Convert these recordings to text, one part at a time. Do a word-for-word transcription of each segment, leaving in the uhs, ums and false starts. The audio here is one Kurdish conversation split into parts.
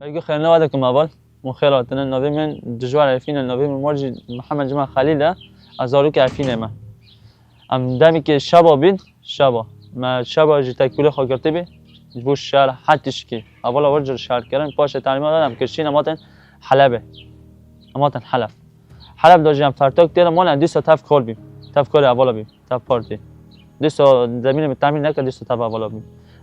Êgû xêrine we dikim heval. Min xêr hatine. Navê min Dijwar Efîn e. Navê min mor jî Mihemed Cemal Xelîl e. Ez zarokê Efînê me. Em demekê şeba bîn, şeba. Me şeba ji tekbîlê xwe girtibî. Ji bo şer her tişkî. Hevala wir jî şer kirin. Paşê telîma dan em kişîn em hatin Helebê. Em hatin Heleb. Heleb de jî em fertok têre mane dîsa tev kor bî. Tev korê hevala bî. Tev partî. Dîsa zemînê min temîn neke dîsa tev hevala bî.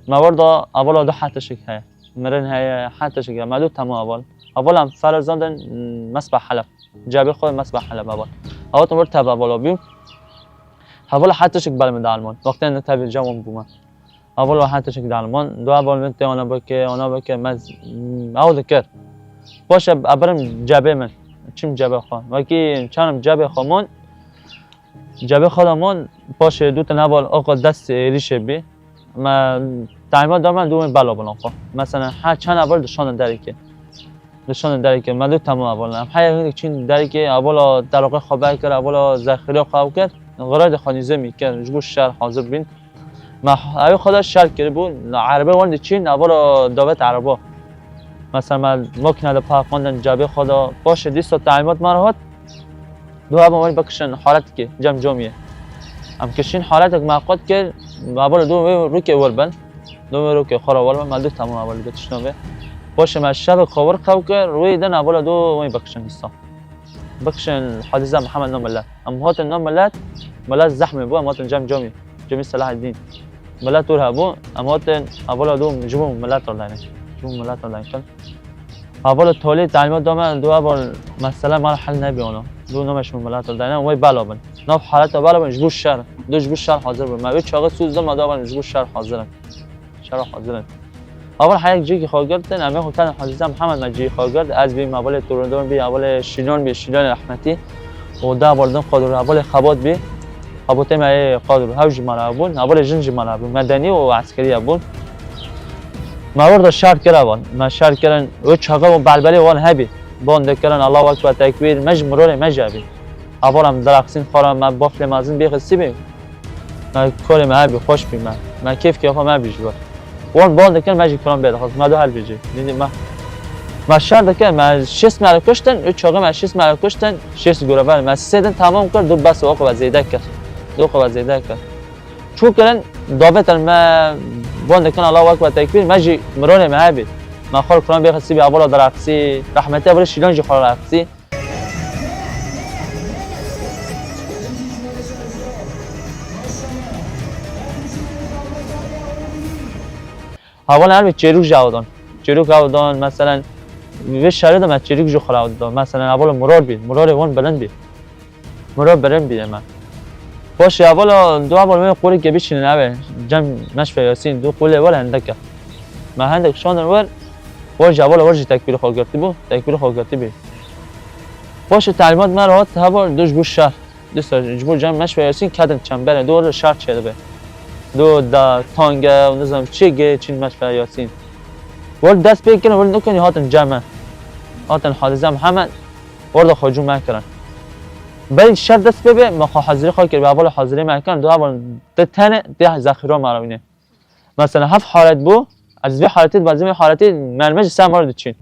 Me wir da hevala du her tişik heye. Mirin heye, her tişik heye. Me du temû heval. Heval em ferzandin, mm, Mesbeh Heleb. Cebê xwe Mesbeh Heleb heval. Hevatin wir tev hevala bî. Hevala her tişik bel min de elman. Wextê ne tevî cem wan bûme. Hevala her tişik de elman. Du heval min tê ana bike, ana bike, me z-, mm, ew dikir. Paşê ebirim cebê min. Çim cebê xwe. Wekî çanim cebê xwe man, Cebê xwe de man, paşê du tane heval oqa dest êrîşê bî. Me telîmat da me du wê bela bin oqa. Mesela her çend heval dişandin derîkê. Dişandin derîkê. Me du temû heval. Em heya hinek çîn derîkê, hevala teloqê xwe ber kir, hevala zexîrê xwe ew kir. Xirayê de xwe nîzemî kir. Ji bo şer hazir bîn. Me ew xwe de şer kiribû. Erebê wan diçîn, hevala davet ereba. Mesela me makîna de paqandin cebê xwe de. Paşê dîsa telîmat me re hat. Du heval wan bikişin haretekê, cem comiyê. Em kişîn haretek me qut kir, hevala du wê rûkê wir bin. Du wê rûkê xwe re wir bin, me du temû heval de tiştna vê. Paşê me şevek xwe wir xew kir, wê din hevala du wê bikişin dîsa. Bikişin Hadîza Mihemed no milet. Em hatin no milet, milet zehmê bû, em hatin cem comî. Cemî Selaheddîn. Milet wir hebû, em hatin hevala du ji bo milet re dayne. Ji bo milet re dayne. Hevala tolê telîmat da me, du heval mesele me re hel nebî ona. Du name ji bo milet re dayne, wê bela bin. Nav haleta bela bin, ji bo şer. Du ji bo şer hazir bin. Me wê çaxê sûz da me da bin, ji bo şer hazir in. Şer hazir in. Heval heyek cihekî xwe girtin, em ê xwe kedin Hadîza Mihemed me cihê xwe girt. Ez bîm, hevalê Torindon bî, hevalê Şîlon bî, Şîlonê rehmetî. Û da bordin Qadir, hevalê Xebat bî. Xebatê me yê Qadir, hew jî mala bûn, hevalê jin jî mala bûn. Medenî û eskeriya bûn. Me wir de şer kir heval. Me şer kirin, wê çaxê û belbelê wan hebî. Ban dikirin, Allahu Ekber, tekbîr, me jî mirorê me jî hebî. Heval em direxsîn xwe re, me baflê mezin bêxistî bî. Me korê me hebî, xweş bî me. Me kêfkê xwe me bî ji we. Wan ban dikin, me jî kiran bê dixwest. Me du helbêjê. Dînî me. Me şer dikin, me şêst me re kuştin, û çaxê me şêst me re kuştin, şêst gurevên. Me sê din tamam kir, du bes oqe ve zêde kir. Du oqe ve zêde kir. Çû kirin, davetin me ban dikin, Allahu Ekber tekbîr, me jî mironê me hebî. Me xwe kiran bê xistî bî, hevala direxsî, rehmetê hevalê Şîlon jî xwe direxsî. Heval her bi çêrûk ji ew dan. Çêrûk ew dan, meselen, vê şerê de me çêrûk ji xwe re ew dan. Meselen, heval miror bî, mirorê wan bilind bî. Miror bilind bî me. Paşê hevala du heval wê qûrikê bişînin eve. Cem Meşve Yasîn, du qûlê were hindek e. Me hindek şandin wer, wer jî hevala wer jî tekbîrê xwe girtî bû, tekbîrê xwe girtî bî. Paşê telîmat me re hat heval du ji bo şer. Dîsa ji bo cem Meşve Yasîn kedin çemberê, du were şer çêdibe. Du da tange û nizam çi gê çîn Meşve Yasîn. Were dest pê kirin, were nukinî hatin cem me. Hatin Hadîza Mihemed, were de xwe cû me kirin. Berî şer dest pê bê, me xwe hazirî xwe kir, hevala hazirî me kirin, du heval di tenê, di zexîro me re wîne. Mesela heft halet bû, ez vê haletê dibezim, vê haletê mermê ji ser me re diçîn.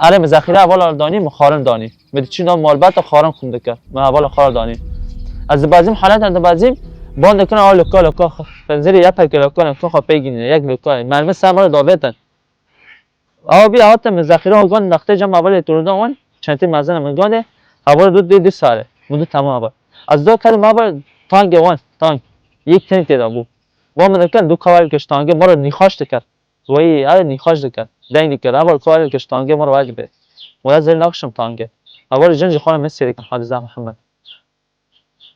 Erê, min zexîre hevala danî, min xwarin danî. Min diçî nav malbata xwarin xum dikir. Min hevala xwar danî. Ez dibezîm, haleten dibezîm, ban dikin, a loka, loka, penzerê yepeke loka, loka xwe pê gînîne, yek loka. Mermi ser min re davêtin. Awa bî, hatin min zexîre xwe gandin, nextê cem hevalê tûrdan wan, çentê mezin min gandê, hevala du dê du sare, min du temam heval. Ez da kedim heval tangê wan, tang. Yek tenê tê de bû. Wan min dikin, du kaval kişt tangê, min re nîxaş dikir. Weyî, ew nîxaş dikir. Deng dikir. Heval ku ew kişt tangê min re wek bê. Wela zêr nakişim tangê. Heval jin jî xwe re min sêr dikin Hadîza Mihemed.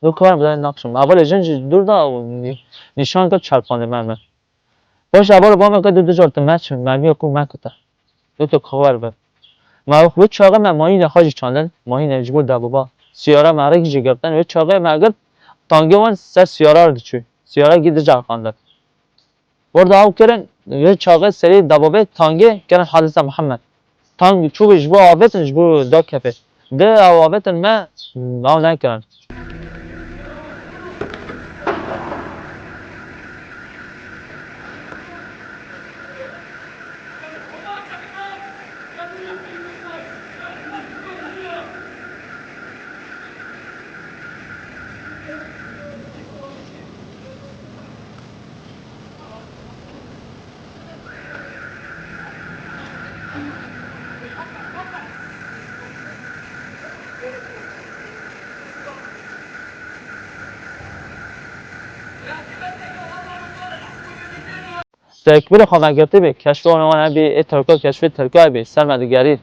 Du ku ew zêr nakişim. Heval jin jî dûr da û nî-, nîşan kir çarpandê mermi. Paşê heval ba me kir du dijar tu meç, mermiya ku me kute. Du tu ku ew ve. Me wê çaxê me mayîne xwe jî çandin. Mayîne ji bo dewba. Siyara me rêk jî girtin. Wê çaxê me girt. Tangê wan ser siyara re diçû. Siyara gî dicar qandin. Orada ew kirin, wê çaxê serî debabê tangê kirin Hadîsa Mihemed. Tang çûbû ji bo avêtin ji bo dakefê. Di ew avêtin me, ew nekirin. Tekbîrê xwe me girtî bî, keşfê wan wan bî, ê Tirka keşfê Tirka bî, ser me digerî.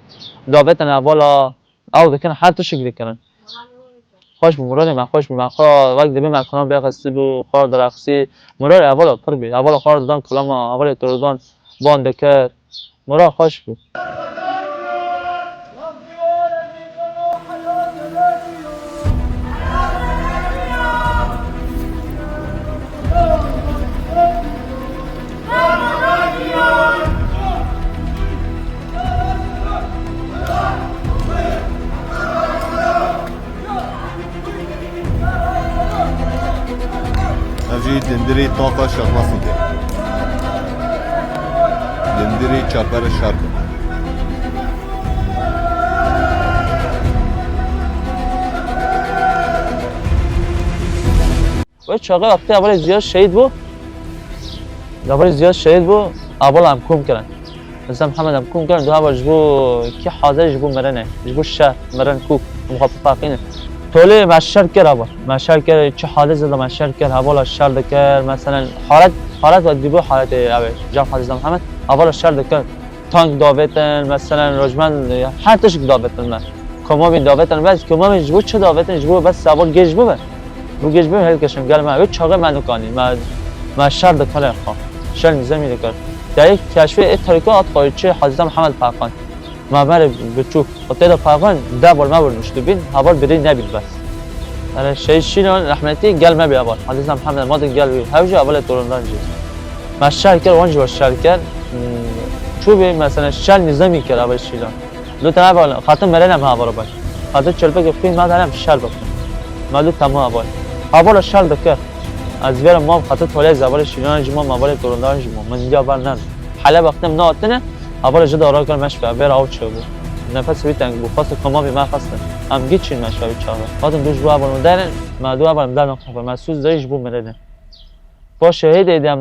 Davêtin hevala, ew dikin, her tişik dikirin. Xweş bû, mirodê me xweş bû, me xwe wek dibê me kinan bê xistî bû, xwar direxsî. Mirod hevala pir bî, hevala xwar didan kilama, hevalê torodan ban dikir. Mirod xweş bû. Ev jî dindirê taxa Şaxmesî de. Dindirê çaperê şer de. Wê çaxê wextê hevalê Ziyad şehîd bû. Hevalê Ziyad şehîd bû, hevala em kom kirin. Mesela Mihemed em kom kirin, du heval ji bo kî hazir ji bo mirinê, ji bo şer, mirin kûk, em xwe bipaqînin. Tolê me şer kir heval. Me şer kir, çi halê zêde me şer kir, hevala şer dikir. Meselen, halet, halet wek dibû haletê ew ê, cem Hadîsa Mihemed, hevala şer dikir. Tank davêtin, meselen, rojmen, her tişt davêtin me. Komamî davêtin, bes komamî ji bo çi davêtin? Ji bo bes heval gêj bibe. Bo gêj bibe, hilkişin gel me. Wê çaxê me nikanî. Me, me şer dikir xwe. Şer nizamî dikir. Dayê keşfê ê Tirka hat xwe çi Hazreti Mihemed paqand. Me merê biçûk. Û tê de paqand, deh bor me vurmuştu bin, heval birî nebîn bes. Yani şey Şîlan rehmetî gel me bî heval. Hazreti Mihemed ma din gel bî. Hev jî hevalê torundan jî. Me şer kir, wan jî we şer kir. Hmm, çû bî, mesela, şer nizamî kir heval Şîlan. Lu te heval, xatir merene me heval bak. Xatir çelpekê xwîn me derem şer bak. Me lu temam heval. Heval şer dikir. Ez vêre mam xatir tolê hevalê Şîlan jî mam, hevalê torundan jî mam. Min diya ber nen. Hele wextem ne hatine, heval ji de rakir meşke, vêre ew çi bû. Nefes wî teng bû, xwest komamî me xwestin. Em giçîn meşke wî çaxê. Hatin du ji bo heval min derin, me du heval min derin xwe, me sûz de ji bo merene. Paşê hêdê dem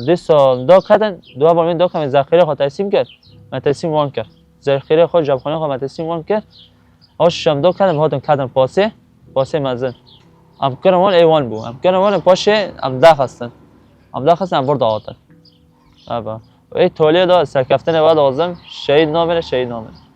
dîsa daketin, du heval min daketin, zexîrê xwe teslîm kir. Me teslîm wan kir. Zexîrê xwe, cebxanê xwe me teslîm wan kir. Ew şeş em daketin, hatin ketin pasê, pasê mezin. Em kirin wan, ê wan bû. Em kirin wan, paşê em daxistin. Em daxistin, em vir dahatin. Eva. Ê tolê de serkeftinê we dixwazim, şehîd namêne, şehîd namêne.